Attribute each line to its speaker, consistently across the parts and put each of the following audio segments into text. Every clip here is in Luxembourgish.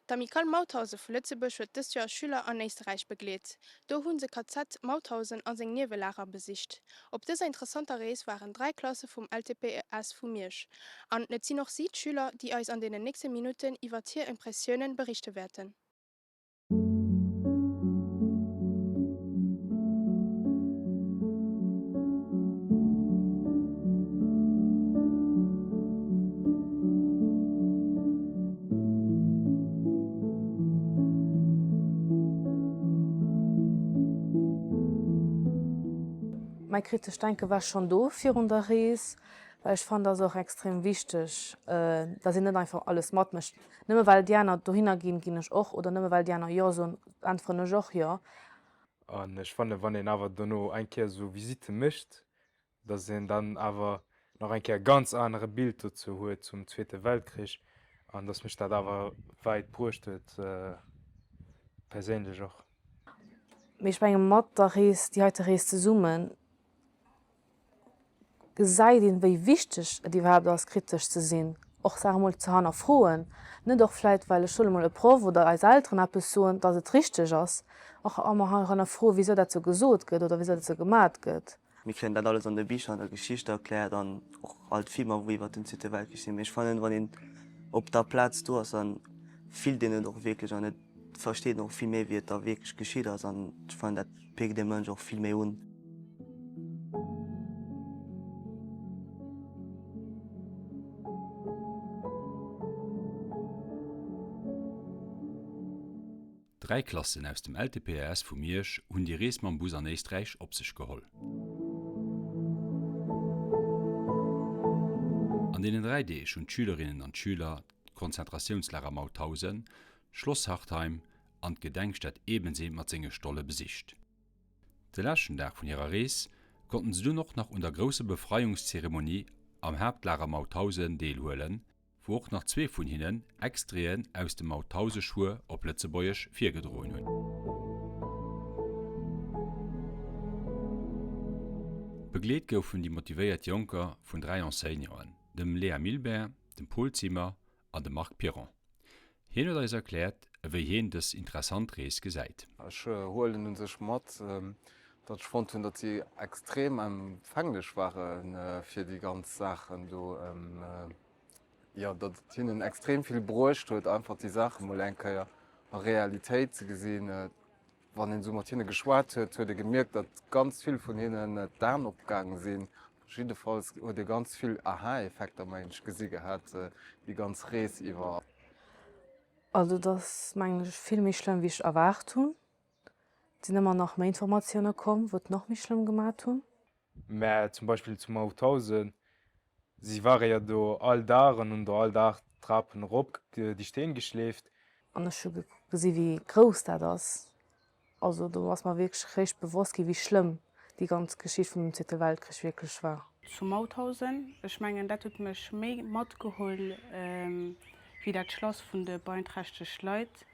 Speaker 1: D'Amicale Mauthausen vu Lëtzebuerg huet dëst Joer Schüler an Éisterräich begleet. Do hu se KZ Mauthausen a seng Niewelager besicht. Op dëser interessanter Rees waren 3 Klasse vum LTPES vu Miersch. An et sinn och si, d'Schüler, déi eis an deenen nächste Minutten iwwert hir Impressiounen berichte wäerten.
Speaker 2: Mäi kritescht Denke war schonn do virun der Rees, well ech fannen, dat ass och extrem wichteg, dass een net einfach alles matmécht. Nëmme well déi aner dohinner ginn, ginn ech och, oder nëmme well déi aner Jo soen, äntweren ech och Jo.
Speaker 3: An ech fannen, wann een awer dono eng Kéier esou Visitte mécht, dass een dann awer nach eng Kéier e ganz anere Bild dozou huet zum Zweete Weltkrich an dass mech dat awer wäit bruecht huet, perséinlech och.
Speaker 2: Mee ech menge mat der Rees, déi heite Rees zesummen, gesäit een, wéi wichteg et iwwerhaapt ass, kritesch ze sinn, och Saache mol ze hannerfroen, net och vläit, well ech soen emol e Proff oder eis Elteren eppes soen, dass et richteg ass, och emmer hannerfroen, wisou dat sou gesot gëtt oder wisou dat sou gemat gëtt.
Speaker 4: Mir kréien dat alles an de Bicher, an der Geschicht erkläert an och all d'Filmer, wou iwwert den Zweete Weltkrich sinn. Mee ech fannen, wann een op der Plaz do ass, da fillt een et och wierklech an et versteet een och vill méi, wéi et da wierklech geschitt ass. An ech fannen, dat pikt ee Mënsch och vill méi un.
Speaker 5: Dräi Klassen aus dem LTPES vu Miersch hunn déi Rees mam Bus an Éisträich op sech geholl. An deenen 3 Deeg hunn d'Schülerinnen an d'Schüler d'Konzentratiounslager Mauthausen, Schloss Hartheim an d'Gedenkstätt Ebensee mat senge Stolle besicht. De leschten Dag vun hirer Rees konnten se dunn och nach un der grousse Befreiungszeremonie am Haaptlager Mauthausen deelhuelen, wou och nach zwee vun hinnen Extraiten aus dem Mauthauseschwuer op Lëtzebuergesch virgedroen hunn. Begleet goufen déi motivéiert Jonker vun 3 Enseignanten, dem Léa Milbert, dem Paul Zimmer an dem Marc Piron. Hien huet eis erkläert, ewéi hien dës interessant Rees gesäit.
Speaker 6: Ech huelen un sech mat, datt ech fonnt hunn, datt si extrem empfänglech ware fir déi ganz Saachen do. Jo, datt et hinnen extrem vill bruecht huet, einfach déi Saache mol eng Kéier a Realitéit ze gesinn. Wann een esou mat hinne geschwat huet, huet ee gemierkt, datt ganz vill vun hinnen d'Aen opgaange sinn. Jiddefalls huet ee ganz vill Aha-Effekter, mengen ech, gesi gehat déi ganz Rees iwwer.
Speaker 2: Also et ass, mengen ech, vill méi schlëmm wéi ech erwaart hunn. Et sinn ëmmer nach méi Informatioune komm, wou et nach méi schlëmm gemat hunn.
Speaker 3: Mä zum Beispill zu Mauthausen, si ware jo do all Dag an hunn do all Dag d'Trapen erop déi Steen geschleeft.
Speaker 2: An ech hu gesi wéi grouss dat ass. Also do ass mer wierklech réischt bewosst gi wéi schlëmm déi ganz Geschicht vun dem Zweete Weltkrich wierklech war.
Speaker 1: Zu Mauthausen, ech mengen dat huet mech méi matgeholl wéi dat Schlass vun de beeinträchtegt Leit.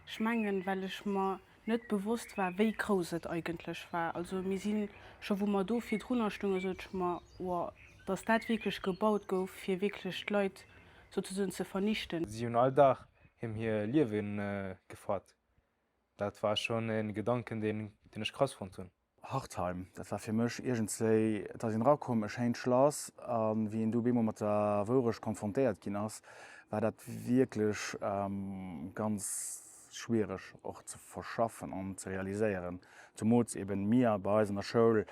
Speaker 1: Ech mengen well ech mer net bewosst war, wéi grouss et eigentlech war. Also mir si scho wou mer do virdrunner stoungen, sot ech mer, Wow, datt dat wierklech gebaut gouf, fir wierklech d'Leit souzesoen ze vernichten.
Speaker 3: Si hunn all Dag ëm hir Liewe gefart. Dat war schonn e Gedanken, deen ech krass fonnt hunn.
Speaker 7: Hartheim, dat war fir mech iergendswéi, et ass een erakomm, e schéint Schlass, a wéi een du op eemol mat der Wourecht konfrontéiert ginn ass, war dat wierklech ganz schwiereg och ze verschaffen an ze realiséieren. Zumools eben mir bei eis an der Schoul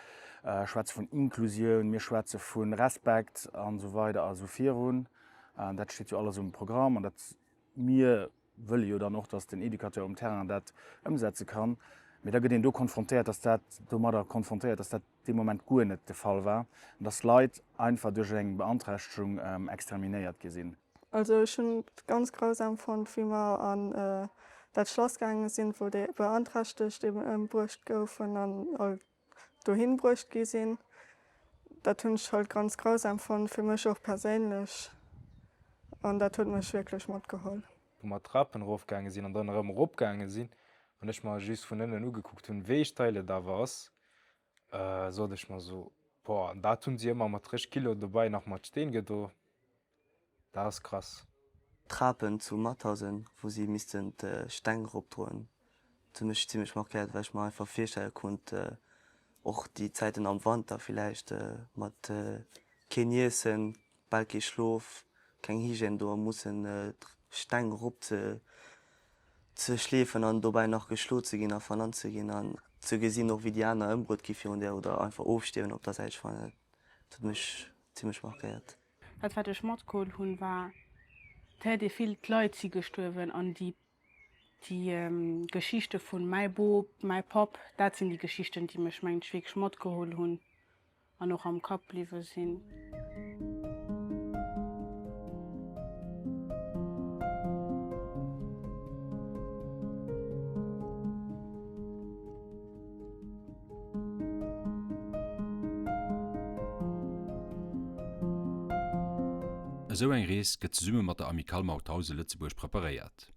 Speaker 7: schwätze vun Inklusioun, mir schwätze vu Respekt an esou weider a esou virun. Dat steet jo alles um Programm an dat mir wëlle jo dann och, dass den Educateur um Terrain dat ëmsetze kann, mee da gëtt een do konfrontéiert, dass dat domadder konfrontéiert, dass dat dee Moment guer net de Fall war an dass Leit einfach duerch eng Beanträchtegung exterminéiert gi sinn.
Speaker 8: Also ech hunn et ganz grausam fonnt, wéi mer an dat Schlass gaange sinn, wou déi Beanträchtegt eben ëmbruecht goufen an all dohin bruecht gi sinn. Dat hunn ech halt ganz grausam fonnt, fir mech och perséinlech, an dat huet mech wierklech matgeholl.
Speaker 3: Wou mer d'Trapen erofgaange sinn an dann erëm eropgaange sinn an ech mer just vun ënnen ugekuckt hunn, wéi steil et awer ass, sot ech mer sou, boah, an dat hunn si ëmmer mat 30 Kilo dobäi nach mat Steen gedo, dat ass krass.
Speaker 4: Trapen zu Mauthausen, wou si missten d'Steng eropdroen. Dat huet mech zimlech markéiert, well ech mer einfach virstelle konnt, och déi Zäiten am Wanter villäicht mat keen Iessen, bal kee Schlof, keng Hygiène do a mussen d'Steng erop ze ze schleefen an dobäi nach geschlo ze ginn a vernannt ze ginn an ze gesinn och wéi déi aner ëmbruet gi virun dir oder einfach ofstierwen op der Säit. Ech fannen dat huet mech zimlech markéiert.
Speaker 1: Dat wat ech matgeholl hunn war, et héiert ee vill, d'Leit si gestuerwen an déi déi Geschichte vun mäi Bop, mäi Papp, dat sinn déi Geschichten déi mech mengen ech wierklech matgeholl hunn an och am Kapp bliwwe sinn.
Speaker 5: Esou eng Rees gëtt zesumme mat der Amicale Mauthausen Lëtzebuerg preparéiert.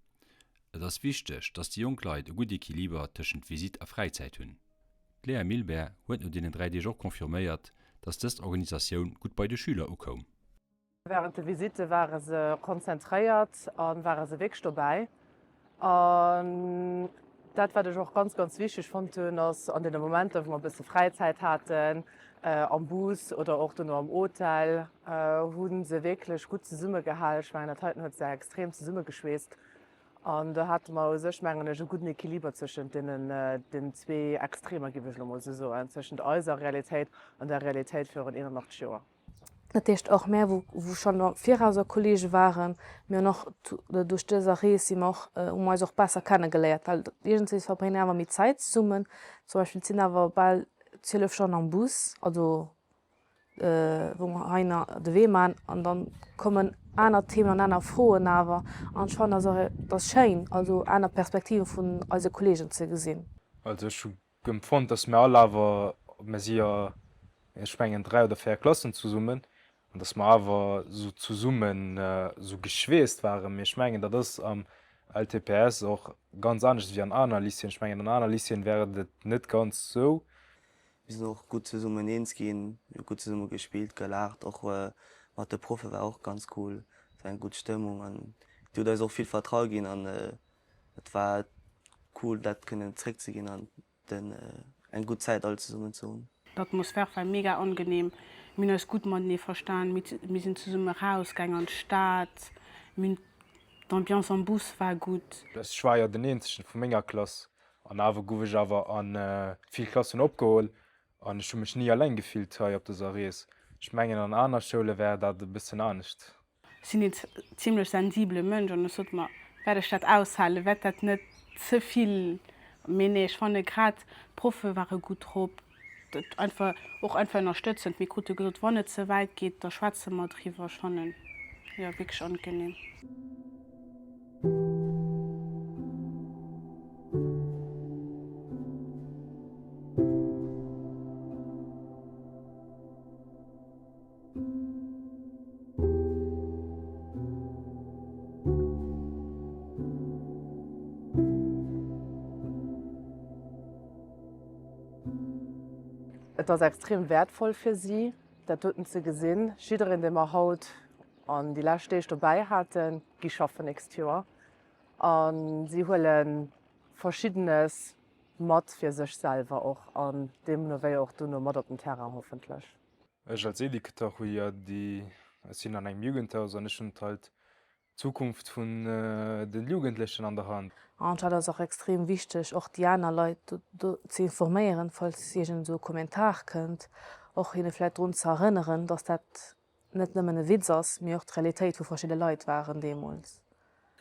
Speaker 5: Et ass wichteg, dass déi jonk Leit e gutt Equiliber tëschent Visitt a Fräizäit hunn. D'Léa Milbert huet no deenen 3 Deeg och confirméiert, dass dës Organisatioun gutt bei de Schüler ukoum.
Speaker 9: Während de Visitte ware se konzentréiert a ware se wierklech dobäi. An dat, wat ech och ganz, ganz wichteg fonnt hunn, ass an deene Momenter, wou mer e bësse Fräizäit haten, am Bus oder och dono am Hotel, hu se wierklech gutt zesummegehal. Ech mengen, dat heiten huet se extrem zesummegeschweesst. An do hate mer u sech, mengen ech, e gudden Equiliber zwëschent deenen den zwee Extremer, géif ech elo mol esou soen, zwëschent eiser Realitéit an der Realitéit virun 81 Joer.
Speaker 2: Dat heescht och mär, wou schonn am Virauser Kollege waren, mir hunn och duerch dëser Rees si mer och, hu mer eis och besser kennegeléiert, well iergendwéi verbréngt een awer méi Zäit zesummen. Zum Beispill et sinn awer bal 12 Stonnen am Bus, also wou mer heihinner de Wee maachen an da kommen aner Themen an aner Froen awer an ech fannen, et ass schéin, also aner Perspektive vun eise Kollegen ze gesinn.
Speaker 3: Also ech hu empfonnt, dass mir all awer, mir si jo ech mengen 3 oder 4 Klassen zesummen, an dass mer awer esou zesummen esou geschweesst waren. Mee ech mengen, dat ass am LTPS och ganz anescht wéi an aner Lycéeën. Ech mengen, an aner Lycéeën wär et net ganz esou.
Speaker 4: Mir sinn och gutt zesummen eens ginn, mir hu gutt zesumme gespillt, gelaacht, och mat de Proffe war och ganz cool, et war eng gutt Stëmmung an déi huet eis och vill Vertraue ginn an et war cool dat kënnen zréckzeginn an den eng gutt Zäit all zesummen ze hunn.
Speaker 1: D'Atmosphär war mega angenehm, mir hunn eis gutt matenee verstan, mir sinn zesumme rausgaang an d'Stad, mir hunn d'Ambiance am Bus war gutt.
Speaker 3: Ech war jo den eenzegen vu menger Klass An awer gouf ech awer a vill Klassen opgeholl an ech hu mech ni alleng gefillt hei op dëser Rees. Ech mengen an aner Schoule wär dat e bëssen anescht.
Speaker 1: Ech sinn een zimlech sensibele Mënsch an ech sot mer, wäert ech dat aushalen, wäert dat net ze vill? Mee nee, ech fanne grad d'Proffe ware gutt drop, dat einfach och einfach ënnerstëtzend. Mir krute gesot, wann et ze wäit geet, da schwätze mer driwwer. Ech fannen, jo, wierklech angenehm.
Speaker 9: Et ass extrem wäertvoll fir si, dat doten ze gesinn. Jiddereen, dee mer haut an déi lescht Deeg dobäi haten, gi schaffen nächst Joer a si huele Verschiddenes mat fir sech selwer och an deemno wéi och dono mat op den Terrain hoffentlech.
Speaker 3: Ech als Educateur hu jo déi, ech sinn an engem Jugendhaus an ech hunn halt d'Zukunft vun den Jugendlechen an der Hand.
Speaker 2: An dat ass och extrem wichteg, och déi aner Leit do ze informéieren, falls iergend esou e Kommentar kënnt, och hinne vläicht drun ze erënneren, dass dat net nëmmen e Witz ass, mee och d'Realitéit vu verschidde Leit waren deemools.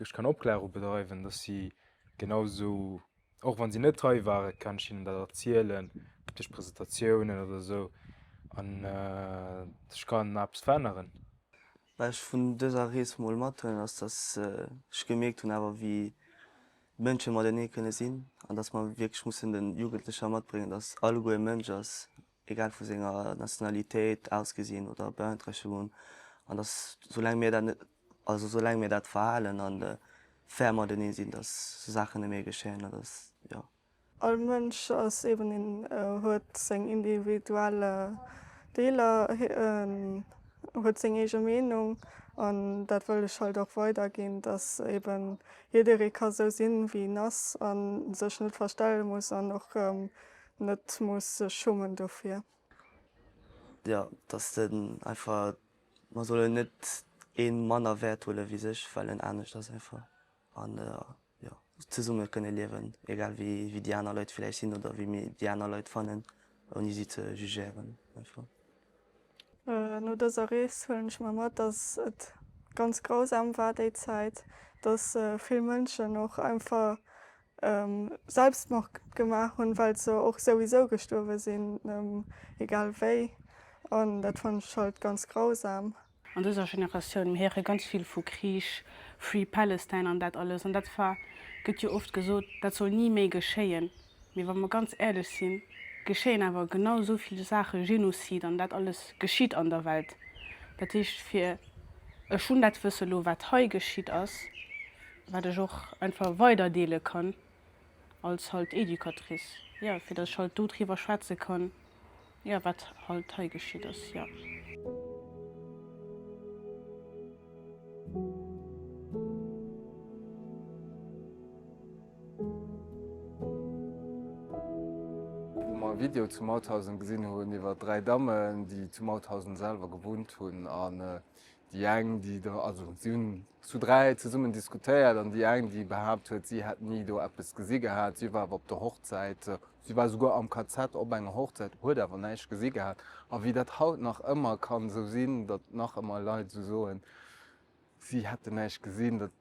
Speaker 3: Ech kann Opklärung bedreiwen, dass si genau esou, och wann si net hei waren, kann ech hinnen dat erzielen duerch Presentatiounen oder esou an ech kann eppes veränneren.
Speaker 4: Wat ech vun dëser Rees mol mathuelen ass, dass ech gemierkt hunn awer wéi d'Mënsche matenee kënne sinn an dass mer wierklech mussen de Jugendlecher matbréngen, dass alleguer e Mënsch ass, egal vu senger Nationalitéit, Ausgesinn oder Beanträchtegung an dass soulaang mir dat net, also soulaang mir dat verhalen an fair matenee sinn, dass sou Saachen net méi geschéien an dass, jo.
Speaker 8: All Mënsch ass eben een, huet seng individuell Deeler. huet seng eege Meenung an dat wëll ech halt och weiderginn, dass eben jidderee ka sou sinn, wéi en ass a sech net verstelle muss an och net muss sech schummen dofir.
Speaker 4: Jo, dass den einfach, mer sollen net ee manner wäert huele wéi sech, well en anescht ass einfach an jo zesumme kënne liewen, egal wéi wéi déi aner Leit villäicht sinn oder wéi mir déi aner Leit fannen, ouni si ze jugéieren einfach.
Speaker 8: No dëser Rees huelen ech mer mat, dass et ganz grausam war déi Zäit, dass vill Mënschen och einfach Selbstmord gemaach hunn, well se och souwisou gestuerwe sinn, egal wéi. An dat fannen ech halt ganz grausam.
Speaker 1: An dëser Generatioun, mir héiere ganz vill vu Krich, Free Palestine an dat alles, an dat war, gëtt jo oft gesot, dat soll ni méi geschéien. Mee wa mer ganz éierlech sinn, geschéien awer genau esou vill Saache, Genozid an dat alles geschitt an der Welt. Dat heescht, fir, ech hunn dat Wësse lo, wat hei geschitt ass, wat ech och einfach weiderdeele kann als halt Educatrice, jo, fir datt ech halt do driwwer schwätze kann, jo, wat halt hei geschitt ass, jo.
Speaker 6: Wou mer e Video zu Mauthausen gesinn hunn iwwer 3 Dammen, déi zu Mauthausen selwer gewunnt hunn an déi eng, déi do, also si hunn zu 3 zesummen diskutéiert an déi eng, déi behaapt huet, si hätt ni do eppes gesi gehat, si war awer op der Hochzäit, si war esouguer am KZ op enger Hochzäit, huet awer näischt gesi gehat. A wéi dat haut nach ëmmer kann esou sinn, datt nach ëmmer Leit esou soen, si hätten näischt gesinn, dat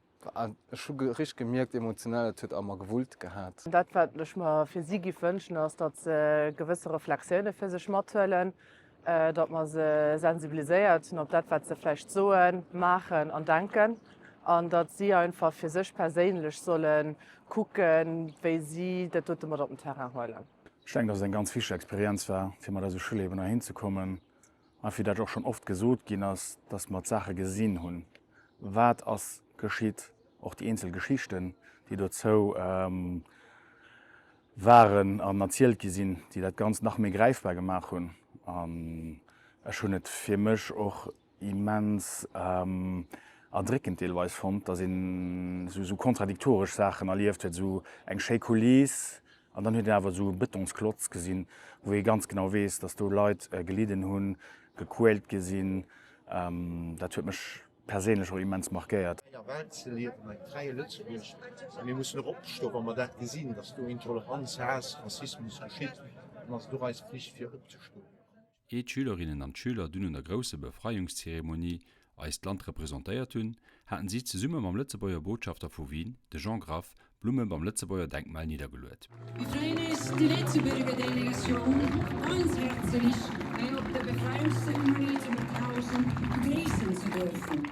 Speaker 6: Ech hu richteg gemierkt, emotionell, et huet a mer gewullt gehat.
Speaker 9: Dat, wat ech mer fir si giff wënschen, ass, datt se gewësse Reflexioune fir sech mathuelen, datt mer se sensibiliséiert hunn op dat, wat se vläicht soen, maachen an denken, an datt si einfach fir sech perséinlech solle kucken, wéi si dat dote mat op den Terrain huelen.
Speaker 7: Ech denken, dass et eng ganz wichteg Experienz war, fir mat eise Schüler eben heihin ze kommen a fir dat och schonn oft gesot ginn ass, dass mer d'Saache gesinn hunn, wat ass geschitt, och déi eenzel Geschichten, déi dozou waren an erzielt gi sinn, déi dat Ganzt nach méi gräifbar gemaach hunn. An ech hunn et fir mech och immens erdréckend deelweis fonnt, datt een esou kontradiktoresch Saachen erlieft huet, esou eng schéi Kuliss an dann huet een awer esou e Bëtongsklotz gesinn, wou ee ganz genau weess, datt do Leit gelidden hunn, gequält gi sinn. Dat huet mech perséinlech och immens markéiert.
Speaker 10: Fräier Welt ze liewen, engem fräie Lëtzebuerg. A mir mussen och opstoen, wa mer dat gesinn, datt do Intoleranz, Haass, Rassismus geschitt. Dann ass et och eis Pflicht, fir opzestoen.
Speaker 5: Ehe d'Schülerinnen an d'Schüler dunn un der grousser Befreiungszeremonie eist Land representéiert hunn, haten si zesumme mam Lëtzebuerger Botschafter vu Wien, de Jean Graff, Blumme beim Lëtzebuerger Denkmal niddergeluet.
Speaker 11: Mir freeën eis, déi Lëtzebuerger Delegatioun ganz häerzlech hei op der Befreiungszeremonie zu Mauthausen begréissen ze dürfen.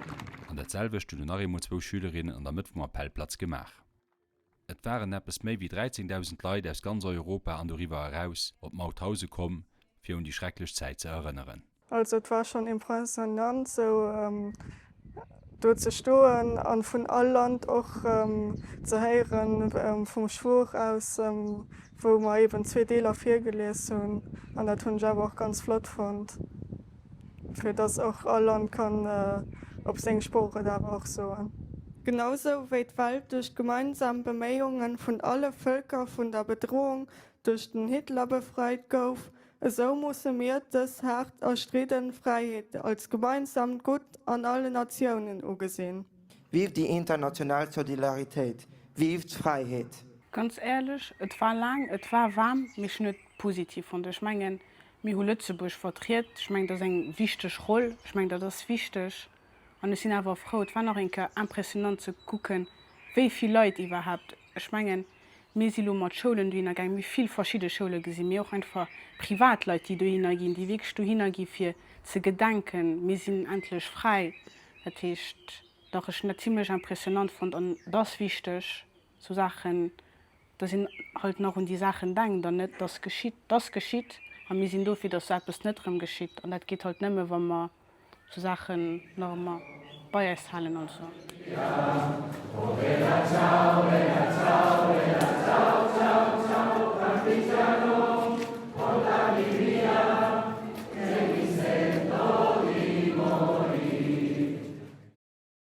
Speaker 5: An dat selwecht hunn dunn nach eemol zwou Schülerinnen an der Mëtt vum Appellplatz gemaach. Et waren eppes méi wéi 13.000 Leit aus ganz Europa an doriwwer eraus op Mauthausen komm, fir un déi schrecklech Zäit ze erënneren.
Speaker 8: Also et war schon impressionant sou do ze stoen an vun all Land och ze héieren vum Schwur aus wou mer eben zwee Deeler virgelies hunn an dat hunn ech awer och ganz flott fonnt. Fir dass och all Land kann op seng Sprooch et awer och soen. Genausou wéi d'Welt duerch d'gemeinsam Beméiunge vun alle Vëlker vun der Bedrohung duerch den Hitler befreit gouf, esou musse mir dës haart erstridden Fräiheet als gemeinsamt Gutt an alle Natiounen ugesinn.
Speaker 12: Vive déi international Solidaritéit! Vive d'Fräiheet!
Speaker 1: Ganz éierlech, et war laang, et war waarm, mee ech hunn et positiv fonnt. Ech mengen, Mir hu Lëtzebuerg vertriet. Ech mengen, dat ass eng wichteg Roll. Ech mengen, dat ass wichteg. An ech sinn awer frou, et war nach eng Kéier impressionnant ze kucken, wéi vill Leit iwwerhaapt, ech mengen, mir si lo mat Schoulen dohinner gaangen, mir hu vill verschidde Schoule gesinn, mee och einfach Privatleit, déi dohinner ginn, déi wierklech dohinner gi fir ze gedenken, mir sinn endlech fräi. Dat heescht, dach, ech hunn dat zimlech impressionnant fonnt an et ass wichteg, esou Saachen dass een halt nach un déi Saachen denkt an net, dass geschitt, dass geschitt a mir sinn dofir, dass esou eppes net erëm geschitt an dat geet halt nëmme wa mer esou Saachen nach ëmmer bei eis halen. Also.